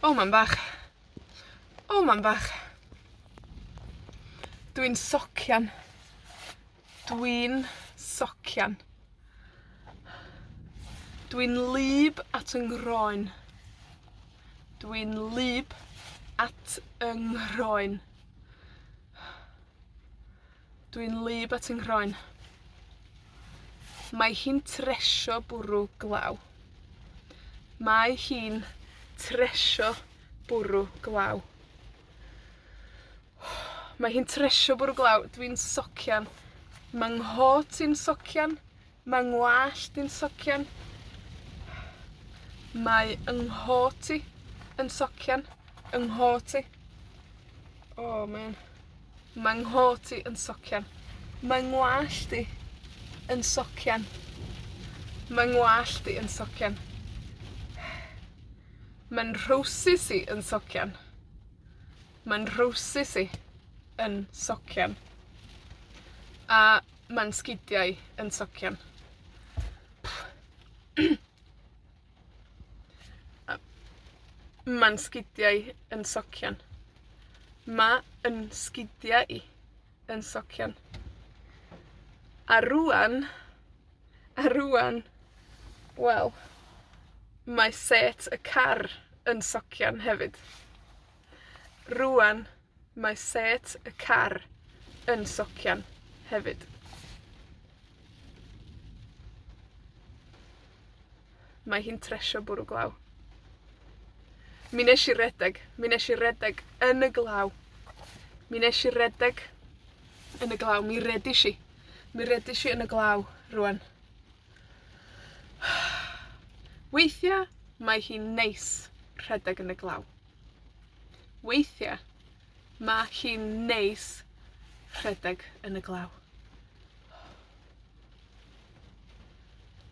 O mam bach. O mam bach. Dwi'n socian. Dwi'n socian. Dwi'n wlyb at 'y nghroen. Dwi'n wlyb at 'yng nghroen. Dwi'n wlyb at 'y nghroen. Mae hi'n tresio bwrw glaw. Mae hi'n tresio bwrw glaw. Mae hi'n tresio bwrw glaw. Dwi'n socian. Ma' 'nghot i'n socian. Ma' 'ngwallt i'n socian. Mae 'yng nghot i yn socian. 'Yng nghot i. O man. Ma' 'nghot i yn socian. Mae 'ngwallt i yn socian. Mae 'ngwallt i yn socian. Ma'n nhrowsus i yn socian. Ma'n nhrowsus i yn socian. A ma'n sgidiau yn socian. A ma'n sgidiau yn socian. Ma' 'yn sgidia i yn socian. A rŵan, a rŵan, wel, mae sêt y car yn socian hefyd. Rŵan, mae sêt y car yn socian hefyd. Mae hi'n tresio bwrw glaw. Mi nesh i redeg. Mi nesh i redeg yn y glaw. Mi nesh i redeg yn y glaw. Mi redish i. Mi redish i yn y glaw, rŵan. Weithia, mae hi'n neis rhedeg yn y glaw. Weithia, ma' hi'n neis rhedeg yn y glaw.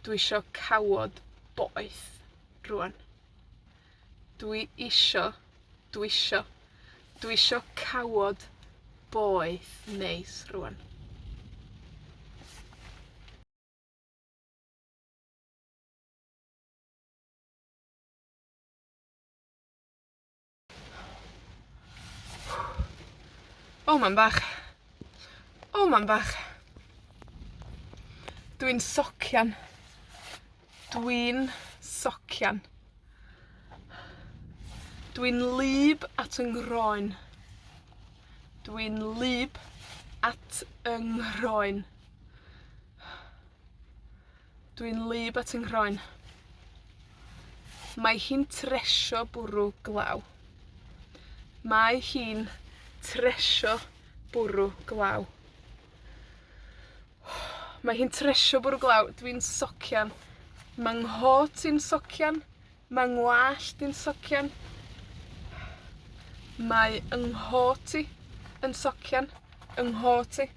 Dwi isio cawod boeth rŵan. Dwi isio, dwi isio, dwi isio cawod boeth neis rŵan. O mam bach. O mam bach. Dwi'n socian. Dwi'n socian. Dwi'n wlyb at 'yng nghroen. Dwi'n wlyb at 'yng nghroen. Dwi'n wlyb at 'y nghroen. Mae hi'n tresio bwrw glaw. Mae hi'n tresio bwrw glaw. Mae hi'n tresio bwrw glaw. Dwi'n socian. Ma' 'nghot i'n socian. Ma' 'ngwallt i'n socian. Mae 'yng nghot i yn socian. 'Yng nghot i.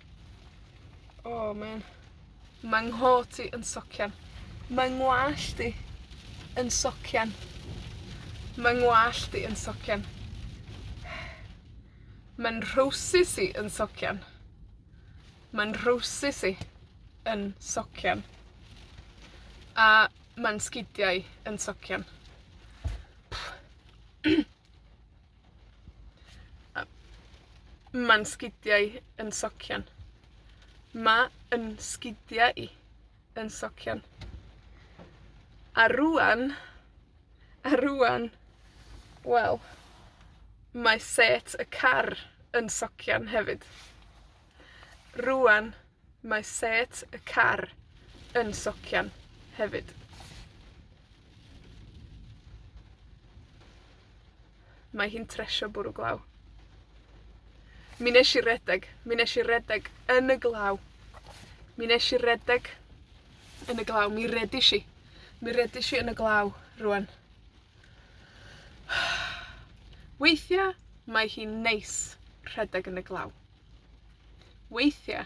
O man. Ma' 'nghot i yn socian. Mae 'ngwallt i yn socian. Mae 'ngwallt i yn socian. Ma'n nhrowsus i yn socian. Ma'n nhrowsus i yn socian. A ma'n sgidiau yn socian. A ma'n sgidiau yn socian. Ma' 'yn sgidia i yn socian. A rŵan, a rŵan, wel, mae sêt y car yn socian hefyd. Rŵan, mae sêt y car yn socian hefyd. Mae hi'n tresio bwrw glaw. Mi nesh i redeg. Mi nesh i redeg yn y glaw. Mi nesh i redeg yn y glaw. Mi redish i. Mi redish i yn y glaw, rŵan. Weithia, mae hi'n neis rhedeg yn y glaw. Weithia,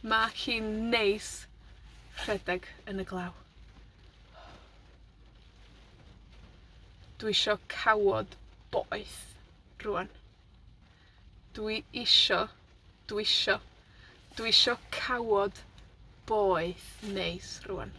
ma' hi'n neis rhedeg yn y glaw. Dwi isio cawod boeth rŵan. Dwi isio, dwi isio, dwi isio cawod boeth neis rŵan.